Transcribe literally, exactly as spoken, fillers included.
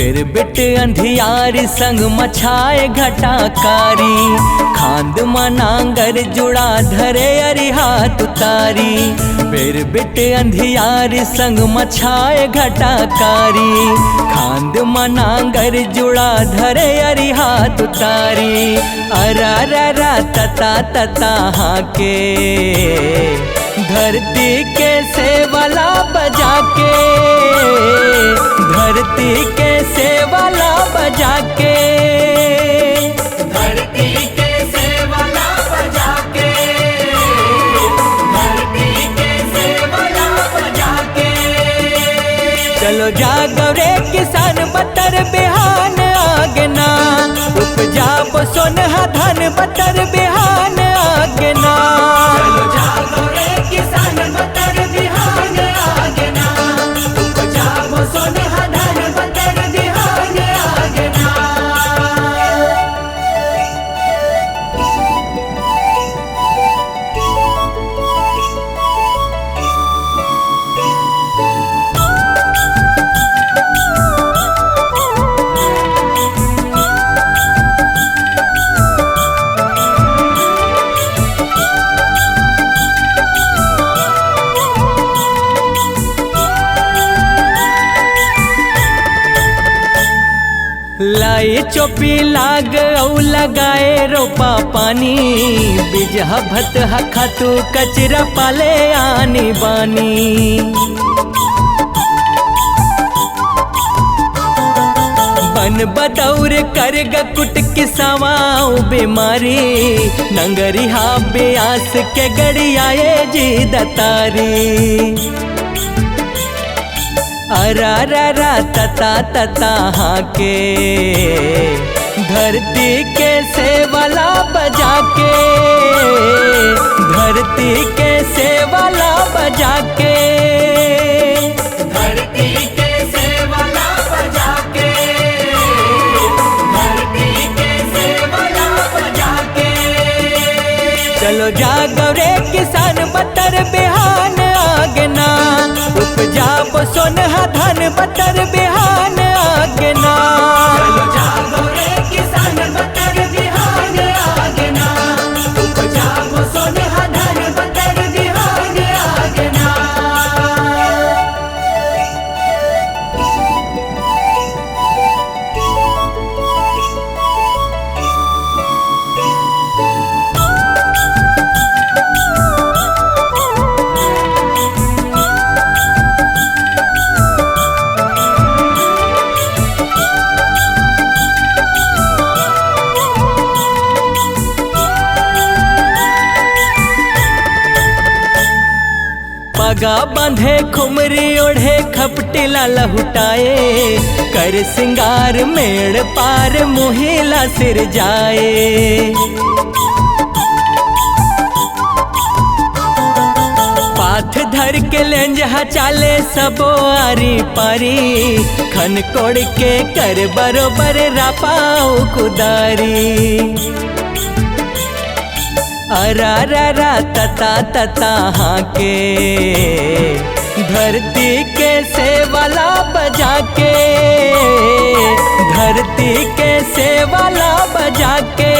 बिरबिट अंधियारी संग मछाए घटाकारी, खांद म नांगर जुड़ा धरे अरिहात उतारी। बिरबिट अंधियारी संग मछाए घटाकारी, खांद म नांगर जुड़ा धरे अरिहात उतारी। अरा रा रा तता तता हाके, धरती के सेवला बजा के, धरती के सेवला बजा के। धरती के सेवला बजा के, धरती के सेवला बजा के। चलो जागो रे किसान, बतर बिहान आगे ना, उपजाबो सोनहा धान, बतर बिहान आगे ना। चलो जागो रे किसान, बतर बिहान आगे ना, उपजाबो सोनहा धान, बतर बिहान आगे ना। लाई चोपी लाग अउ लगाए रोपा पानी, बिजहा भतहा खातू कचरा पाले आनी बानी। बन बदौर कर गकुट किसावा अउ बेमारी, नंगरी हा बेआस के गड़ियाए जी दतारी। अरा रा रा तता तता हाके, धरती के सेवला बजा के, धरती के सेवला बजा के। धरती के सेवला बजा के, धरती के सेवला बजा के। चलो जागो रे किसान, बतर बिहान आगे ना, उपजाबो सोनहा धान, बतर बिहान आगे ना। चलो जागो रे किसान, बतर बिहान आगे ना, उपजाबो सोनहा धान, बतर बिहान आगे ना। पगा बांधे खुमरी ओढ़े खपटी ला लहुटाए, कर सिंगार मेड़ पार मुही ला सिरजाए। पाथ धर के लेंजहा चाले सबो आरी पारी, खन कोड़ के कर बरोबर रापा अउ कुदारी। अरा रा रा तता तता हाके, धरती के सेवला बजा के, धरती के सेवला बजा के।